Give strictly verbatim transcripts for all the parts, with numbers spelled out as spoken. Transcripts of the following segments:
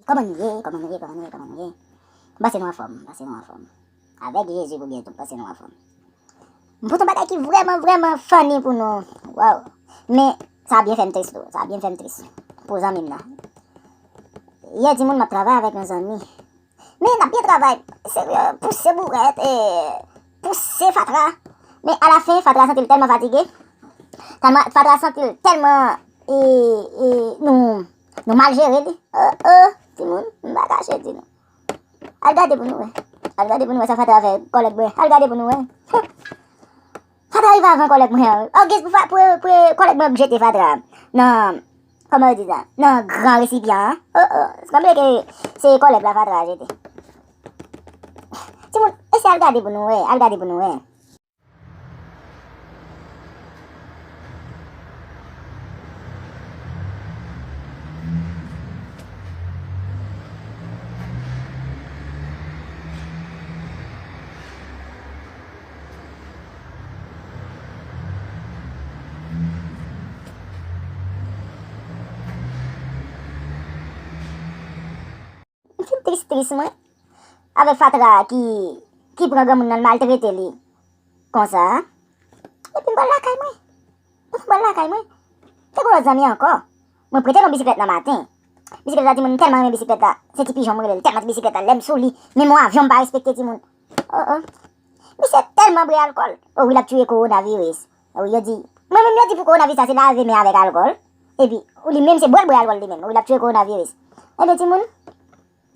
Kòman nou ye? Kòman nou ye? Kòman nou ye? Kòman nou ye? M panse nou anfòm, m panse nou anfòm. Avèk Jezi pou byento, m panse nou anfòm. M pote yon bagay ki vrèman, vrèman funny pou nou. Wow. Men, sa byen fè m tris tou. Sa byen fè m tris. Pou zanmi m nan. Yè timoun m ap travay avèk yon zanmi. Men n ap byen travay. Serye, pouse bourèt, e, pouse fatra. Men alafen, fatra santi l tèlman fatige. Tèlman, fatra santi l tèlman, e, e, nou, nou mal jere li. Oh, oh, timoun, m pa kache di nou. Al gade pou nou wè. Al gade pou nou wè sa fatra fè kòlèg mwen. Al gade pou nou wè. Fatra rive avan kòlèg mwen an wi. Oh, gis pou, fa- pou, pou kòlèg mwen jete fatra nan, kòman yo di sa? Nan gran resipyan an. Oh, oh. Sanble ke se kòlèg la fatra jete. Timoun, eseye al gade pou nou wè. Al gade pou nou wè. M fin tris tris mwen. Avèk fatra ki, ki pran granmoun nan, l maltrete li konsa. Epi m pral lakay mwen. Epi m pral lakay mwen. Te gen lòt zanmi ankò. Mwen prete l yon bisiklèt nan maten. Bisiklèt la, timoun, m tèlman renmen bisiklèt la. Se ti pijon m rele l. Tèlman ti bisiklèt la, lè m sou li, menm yon avyon m pa respekte, timoun. Oh, oh. Misye tèlman bwè alkòl. Oh wi, l ap touye kowonaviris. Oh wi, yo di, mwen menm yo di pou kowonaviris la se lave men avèk alkòl. Epi, ou li menm se bwè l bwè alkòl li menm. Oh wi, l ap touye kowonaviris. Ebyen, timoun,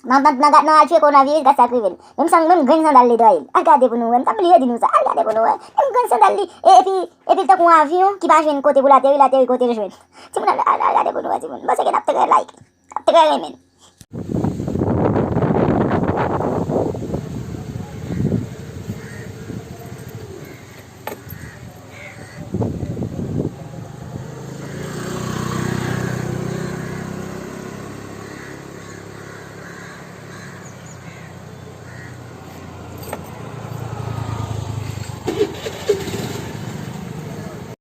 nan, nan, nan, nan al touye kowonaviris, gad sa k rive l. Menm san, menm grenn sandal li dòy. Al gade pou nou wè. M t ap bliye di nou sa. Al gade pou nou wè. Menm grenn sandal li. E, epi, epi l tankou yon avyon ki pa jwenn kote pou l ateri, l ateri kote l jwenn. Timoun, al, al, al gade pou nou wè, timoun. M panse ke n ap trè like. N ap trè renmen l.